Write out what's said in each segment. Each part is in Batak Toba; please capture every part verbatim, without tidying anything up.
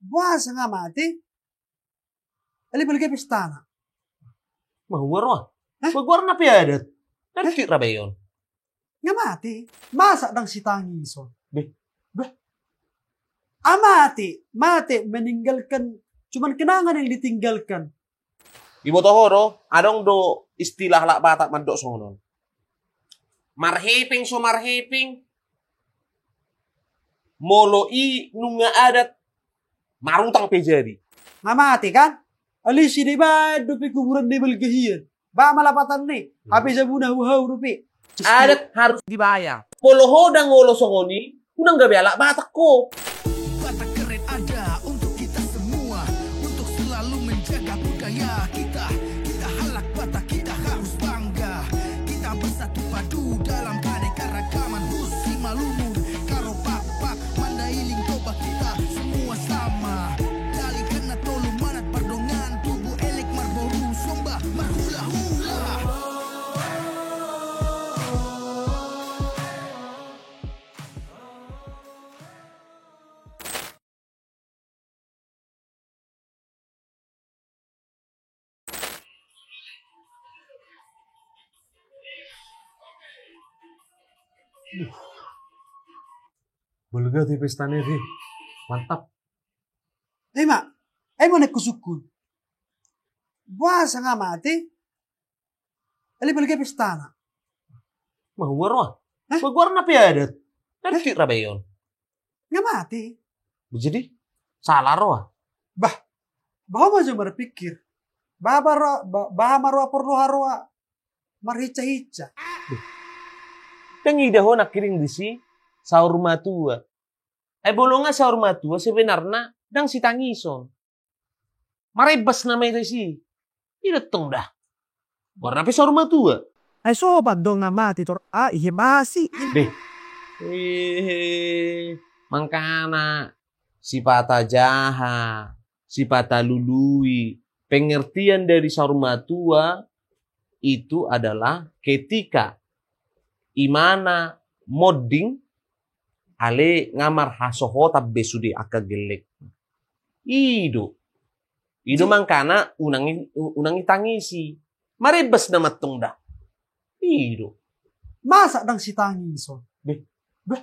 Boasa nga mate? Alai balga pestana. Mahua roha. Hah? Bagoarna pe adat. Hah? Ngerti ra ba i on? Nga mate. Masa ndang sitangison? Beh. Beh. Ah, mate, mate meninggalkan, cuman kenangan yang ditinggalkan. Iboto ho do, adong do istilah halak Batak mandok songon on. Marhepeng so marhepeng, molo i nunga adat, marutang pe jadi. Nga mate kan? Alai sideban dope kuburan ni balga hian. Ba ma lapatan ni, hmm, hape jabuna huhau dope. Adat harus dibayar. Molo ho ndang olo songon i, unang gabe halak Batak ho. Batak keren ada untuk kita semua, untuk selalu menjaga budaya kita. Kita halak Batak, kita harus bangga. Kita bersatu padu dalam keanekaragaman. Hus Simalungun, Karo Pakpak, Mandailing, Toba, kita semua sama. Dalihan na tolu manat, Pardongan, Tubu, Elek, Marboru, Somba, Marhulahula. Balga do i pesta ni, mantap. Ima, ima na husungkun. Boasa nga mate? Alai balga pestana. Mahua roha. Hah? Bagoarna pe adat. Hah? Ngerti ra ba i on? Nga mate. Jadi salah roha. Bah, bah ho ma jo marpikir. Bah, bah roha, bah, bah ma roha porlu haroa marhicca-hicca. Ndang ida ho nangkining disi saur matua. Ai molo nga saur matua sebenarna ndang sitangison. Marebbas nama i disi. Ida tong da. Goarna pe saur matua. Ai sopan do nga mate tor a ihe basi. Beh. Ehe. Mangkana sipata jaha, sipata lului. Pengertian dari saur matua itu adalah ketika imana monding, alai nga marhasohotan be sude angka gelleng. I do. I do mangkana unang i, unang itangisi. Marebbas nama tong da. I do. Masa ndang sitangison? Beh. Beh.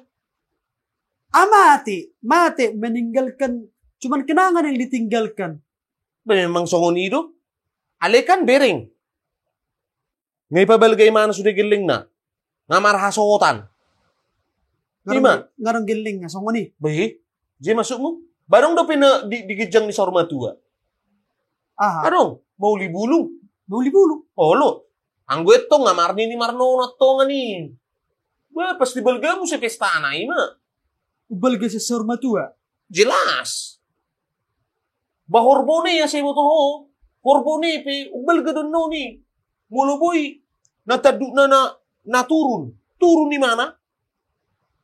Ah, mate, mate meninggalkan, cuman kenangan yang ditinggalkan. Beh, memang songon i do. Alai kan bereng. Nga ipabalga imana sude gellengna. Nga marhasohotan. Ima. Nga adong gellengna songon i. Beh, je maksudmu? Ba adong dope na di, di ginjang ni saur matua. Aha. Adong, mauli bulung. Mauli bulung. Olo. Anggo ettong nga marnini marnono tongan i. Bah, pasti balga muse pestana ima. Umbalga sian saur matua. Jelas. Bah, horbone asa iboto ho. Horbone pe umbalga do annon i. Molo boi na tandukna na, na turun. Turun imana.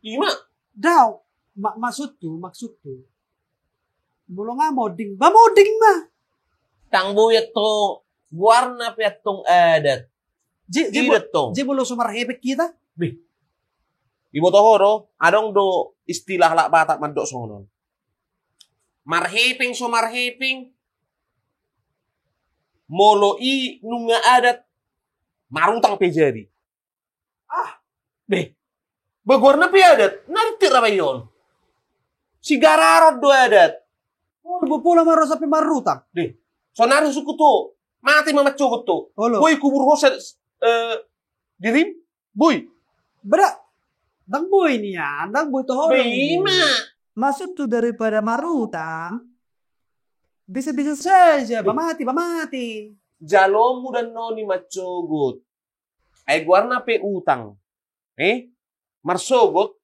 Ima. Daong. Ma-, maksudhu, maksudhu. Molo nga monding. Bah, monding ma. Ndang boi antong. Goarna pe antong adat. Je, je, ida tong. Je molo so marhepeng hita. Beh. Iboto ho do, adong do istilah halak Batak mandok songon on. Marhepeng so marhepeng, molo i nunga adat, marutang pe jadi. Ah. Beh. Bah, goarna pe adat, ngerti ra ba i on? Sigararan do adat. Oh, bo pola ma ro sampe marutang. Beh. Sonari husungkun tu ho. Mate ma mancogot tu ho. Olo. Boi kubur ho se-, eh, dirim? Boi. Beda. Ndang boi nian, ndang boi tu ho. Beh, ima. Maksudhu daripada marutang. Bisa-bisa saja, ba mate, ba mate. Jaloonmu do annon i mancogot. Ai goarna pe utang. Eh? Marsogot,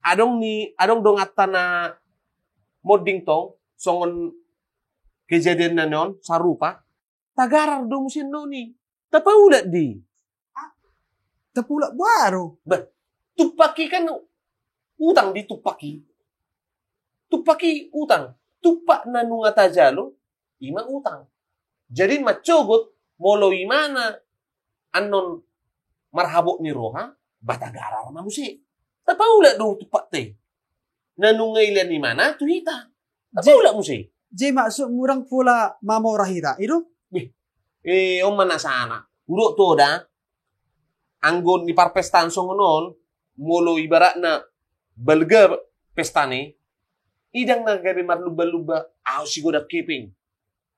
adong ni, adong donganta na monding tong, songon kejadian na on, sarupa. Tagarar do muse annon i. Tapaulak do i. Ah, tapaulak boha do? Bah, tumpak i kan utang do i tumpak i. Tumpak i utang. Tumpak na nunga tajalo, ima utang. Jadi mancogot, molo imana annon marhabot ni roha, bah tagarar ma muse. Tapaulak do tumpak i. Na nunga ilean imana tu hita. Paulak muse. Jadi maksudmu ndang pola mamora hita, i do? Beh, eh, on ma na sana. Hudok tu ho da, anggo ni parpestaan songon on, molo ibaratna balga pestana i, ndang na gabe marlumba-lumba, ahu sigodang hepeng.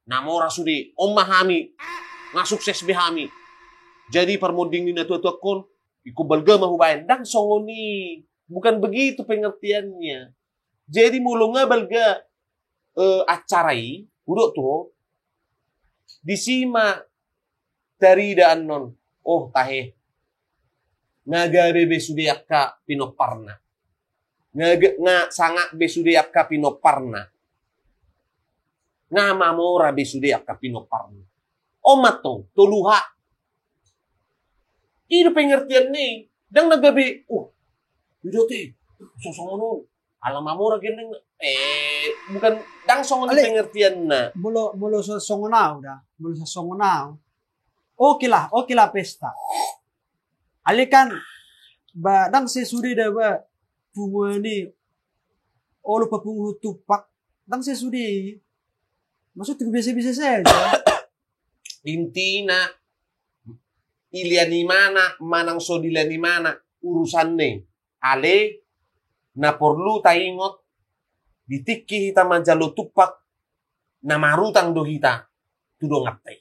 Na mora sude, on ma hami, nga sukses be hami. Jadi parmonding ni natua-tuangkon, ingkon balga ma hubaen. Ndang songon i, bukan begitu pengertiannya. Jadi molo nga balga, eh, acara i, hudok tu ho, disi ma tarida annon, oh tahe, nga gabe be sude angka pinomparna. Nga, nga sangap be sude angka pinomparna. Nga mamora be sude angka pinomparna. On ma tong, tolu ha. I do pengertianna i, ndang na gabe, uh, i do te, so songon on. Ala mamora gendeng, eh, bukan, ndang songon i pengertianna. Molo, molo so songon ahu da, molo so songon ahu. Oke lah, oke lah pesta. Alai kan, ba, ndang sesude da ba, punguan i, olo papungu tumpak, ndang sesude. Maksudku biasa-biasa saja. Intina, dilehon imana, manang so dilehon imana, urusanna i. Alai, na porlu taingot, di tingki hita manjalo tumpak, na marutang do hita, tu donganta i.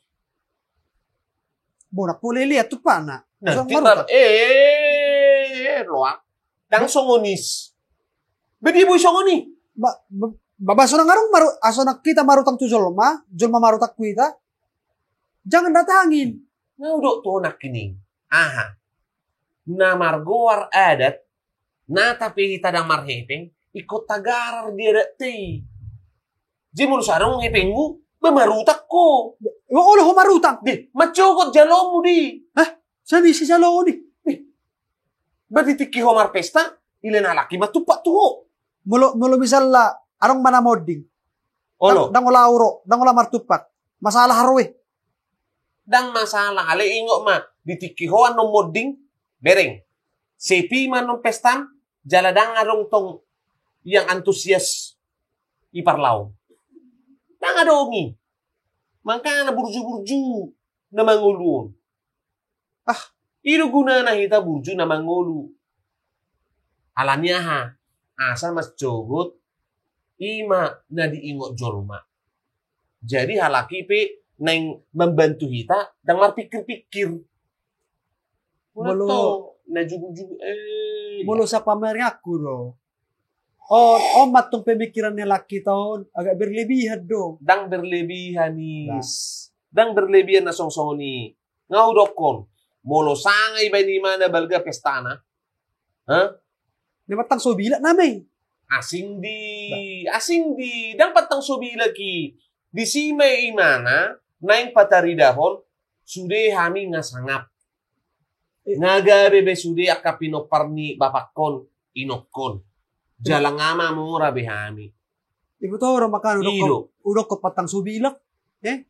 Bona, pola dilehon tumpakna. Nanti marutang. Eh, loak. Ndang songon i. Be dia boi songon i. Ba, ba, ba, ba, sonang adong maru-, ah, sonang hita marutang tu jolma, jolma marutang tu hita. Jangan datangin. Nga hudok tu ho nangkining. Aha. Na margoar adat, na tape hita ndang marhepeng, ingkon tagarar di adat i. Jadi molo so adong hepengmu, ba marutang ho. Olo ho marutang. Di, mancogot jaloonmu di. Hah? Sai disi jaloon i. Di. Ba di tingki ho marpesta, dilehon halak i ma tumpak tu ho. Molo, molo misalna, adong ma na monding. Olo. Ndang, ndang ola ahu ro, ndang ola martumpak. Masalah ro i. Ndang masalah, alai ingot ma, di tingki ho annon monding, bereng. Sepi ma annon pestam, jala ndang adong tong yang antusias i parlaom. Ndang adong i. Mangkana burju-burju na mangolu on. Ah, i do gunana hita burju na mangolu. Alani aha? Asa mancogot i ma na diingot jolma. Jadi halak i pe naeng mambantu hita ndang marpikir-pikir. Molo, na jugu-jugu, eh, molo sapamerenganku do. On, on ma tong pemikiran ni halak hita on, agak berlebihan do. Ndang berlebihan i. Ndang berlebihan na songon-songon i. Nga hudokkon, molo sanga dibaen imana balga pestana. Hah? Na pantang so bilak nama i. Asing di, asing di, ndang pantang so bilak i. Disi ma imana naeng pataridahon, sude hami nga sangap. Eh. Nga gabe be sude angka pinompar ni bapakkon, inokkon. Jala nga mamora be hami. Ibu tahu orang makan udah kok, udah kok pantang so bilak. Eh?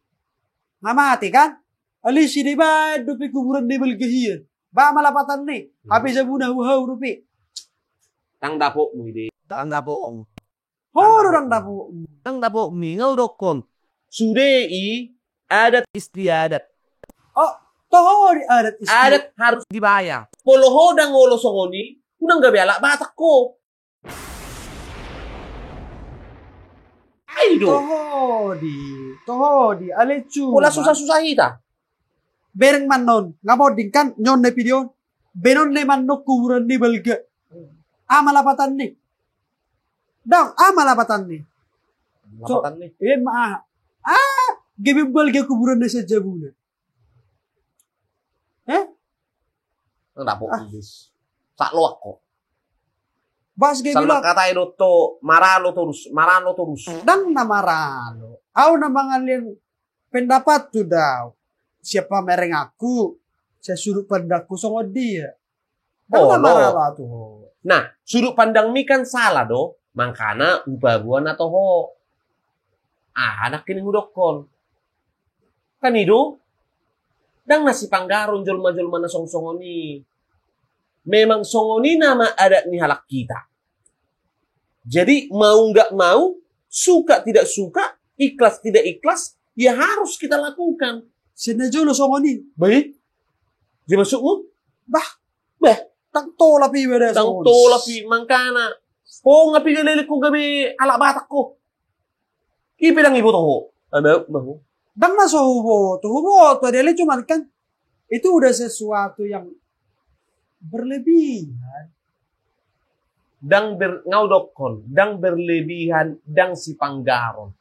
Nga mate kan? Alai si dibaen dope kuburan ni balga hian. Ba ma lapatanna i. Hmm. Hape jabuna huhau dope. Ndang dapotmu i de. Ndang dapotmu. Ho do ndang dapotmu. Ndang dapotmu i, nga hudokkon. Sude i adat istiadat. Oh, toho di adat istiadat. Adat harus dibayar. Molo ho ndang olo songon i, unang gabe halak Batak ho. Ai do. Toho di, toho di, alai cuma. Pola susah-susah hita. Bereng ma annon, nga monding kan, nyon na video. Baenon na ma annon kuburan ni balga. Aha ma lapatanna i. Ndang, aha ma lapatanna i. Lapatanna i. Ima aha. Ah, gabe balga kuburan na sian jabuna. Eh? Ndang dapot. Ah. Bis. Sak loak ho. Bas ge bilang. Salma katai do to, maralo torus, maralo torus. Ndang na maralo. Au na mangalian pendapat tu dau. Siapa mereng aku, saya sudut pandangku songon dia. Ndang na maralo tu ho. Nah, sudut pandangmi kan salah do, mangkana upabuana toho. Ah, anak ini hudokkon. Kan i do, ndang na sipanggaron jolma-jolma na song-songon i. Memang songon i nama adat ni halak kita. Jadi, mau nggak mau, Suka tidak suka, ikhlas tidak ikhlas, ya harus kita lakukan. Sian na jolo songon i. Baik. Jadi maksudmu? Bah. Bah. Ndang tolap iba da songon i. Ndang tolap i, mangkana. Ho nga piga leleng ho gabe halak Batak ho. I pe ndang iboto ho. Ada, bah. Ndang na so huboto, huboto dia le, cuman kan itu udah sesuatu yang berlebihan. Ndang ber-, nga hudokkon, ndang berlebihan, ndang sipanggaron.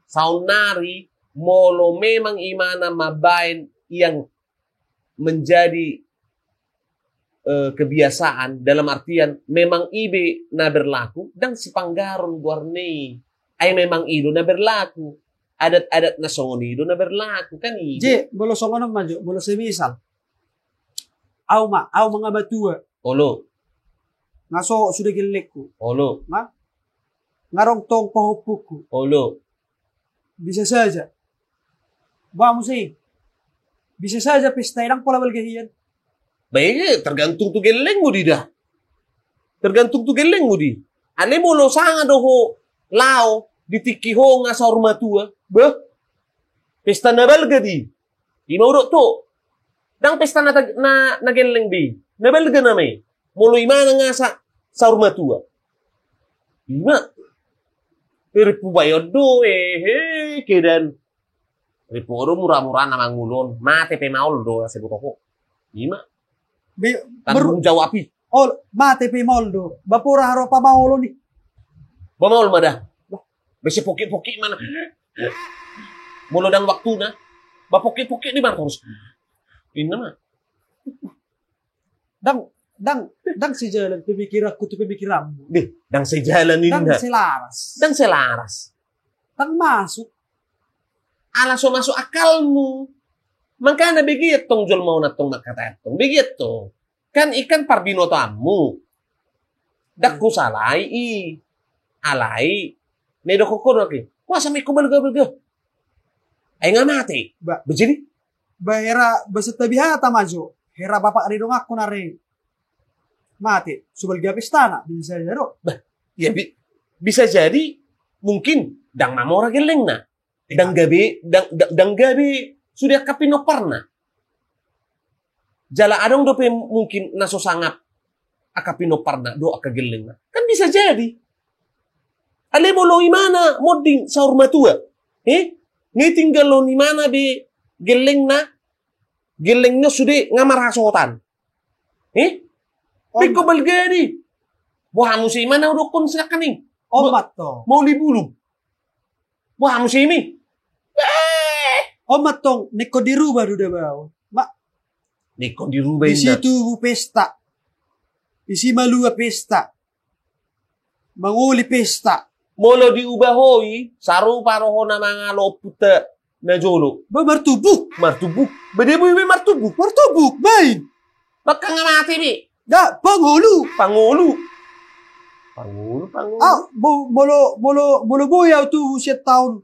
Saonnari molo memang imana mambaen yang menjadi, eh, kebiasaan, dalam artian memang i be na berlaku, ndang sipanggaron goarna i. Ai memang i do na berlaku. Adat-adat na songon i do na berlaku, kan i do. Je, molo songon on ma jo, molo semisal. Au ma, au ma nga matua. Olo. Nga so suda gellengku. Olo. Nga? Nga adong tong pahompungku. Olo. Bisa saja. Bah, muse. Bisa saja pesta i ndang pola balga hian. Baik, tergantung tu gellengmu di da. Tergantung tu gellengmu di. Alai molo sanga do ho laho di tingki ho nga saur matua. Bah. Pesta na balga di. Ima hudok tu. Ndang pesta na tag-, na, na gelleng be. Na balga nama i. Molo imana nga sa-, saur matua. Ima. Eh, ripu bayon do, eh, eh, kedan. Ripu do mura-mura na mangulon. Mate pe maol do, asa boto ho. Ima. Be-, tanggung jawab i. Ol, mate pe maol do. Bapora haro pamaolon i. Pamaol ma da. Bah. Be sipokit-pokit ma na. Molo ndang waktuna. Ba pokit-pokit di ma torus. Inna ma. Ndang, ndang, ndang sejalan pemikiranku tu pemikiranmu. Deh, ndang sejalan ini. Ndang selaras. Ndang selaras. Ndang masuk. Ala so masuk akalmu. Mangkana begitu tong jolma on tong mangkatai tong. Begitu tong. Kan i kan parbinotoanmu. Ndang husalai i. Alai. Na didokkon ho do ake. Kuasa ma ingkon balga-balga. Ai nga mate. Ba. Bajini? Ba hera, ba santabi hata ma jo. Hera bapak ni donganku na re. Mate. So balga pestana. Bisa jadi do. Bah. Ya bi-, bisa jadi mungkin ndang mamora gellengna. Ndang gabe, ndang, ndang, ndang gabe sude angka pinomparna. Jala adong dope mungkin na so sangap angka pinomparna dohot angka gellengna. Kan bisa jadi. Alai molo imana monding saur matua. Eh? Nga i tinggalhon imana be gellengna, gellengna sude nga marhasohotan. Eh? Ingkon balga di. Boha muse imana hudokkon sedangkan i. Omat to. Mauli bulung. Boha muse i. Eh. Omat tong, na ingkon dirubah do da baon. Ma. Na ingkon dirubah inna. Isi tubu pesta. Isi malua pesta. Mangoli pesta. Molo diubah ho i, sarupa do ho na mangalo ompunta na jolo. Ba martubu. Martubu. Ba dia boi be martubu. Martubu, baen. Mangka nga mate be. Da, pangolu. Pangolu. Pangolu, pangolu. Ah, bo-, molo, molo, molo boi au tubu sian taon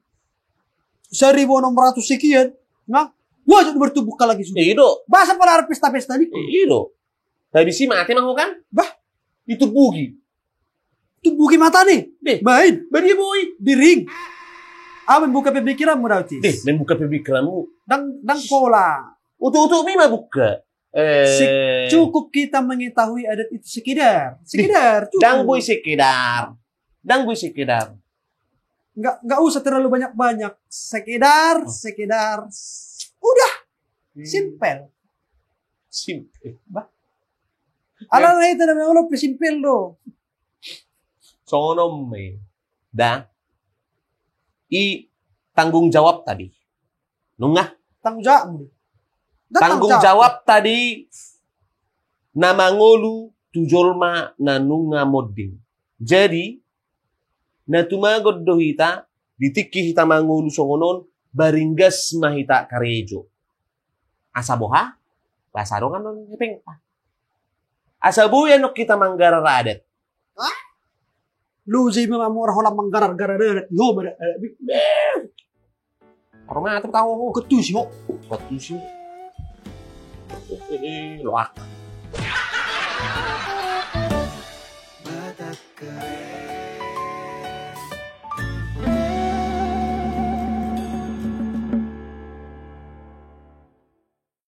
saribu onom ratus sekian, nga, wajar martubu halak i sude. I do. Boasa pola pesta-pesta ni. I do. Tapi si mate ma ho kan? Bah. Ditumbuhi. Tumbuhi mata ni. Deh. Baen. Ba dia boi. Diring. Ah, membuka pemikiranmu da uti. Deh, membuka pemikiranmu. Ndang, ndang pola. Utuk-utuk mi ma buka. Eh. Se-, cukup kita mengetahui adat itu sekedar. Sekedar, cukup. Ndang boi sekedar. Ndang boi sekedar. Nggak, nggak usah terlalu banyak-banyak. Sekedar, oh, sekedar. Udah. Hmm. Simpel. Simpel. Bah. Ala na hita na mangolo pe simpel do. Songon on ma i. Da. I tanggung jawab tadi. Nunga. Tanggung jawabmu. Tanggung jawab tadi na mangolu tu jolma na nunga monding. Jadi, na tumagon do hita, di tingki hita mangolu songon on, baringgas ma hita karejo. Asa boha? Asa adong annon hepengta. Asa boi annon hita manggarar adat. Hah? Loja i ma mamora holan manggarar-garar adat. Iho ma da, adat. Eh. Aromatik tahu ho. Ketusi ho. Ketusi. Eh, eh, eh, loak. Batak Kaya.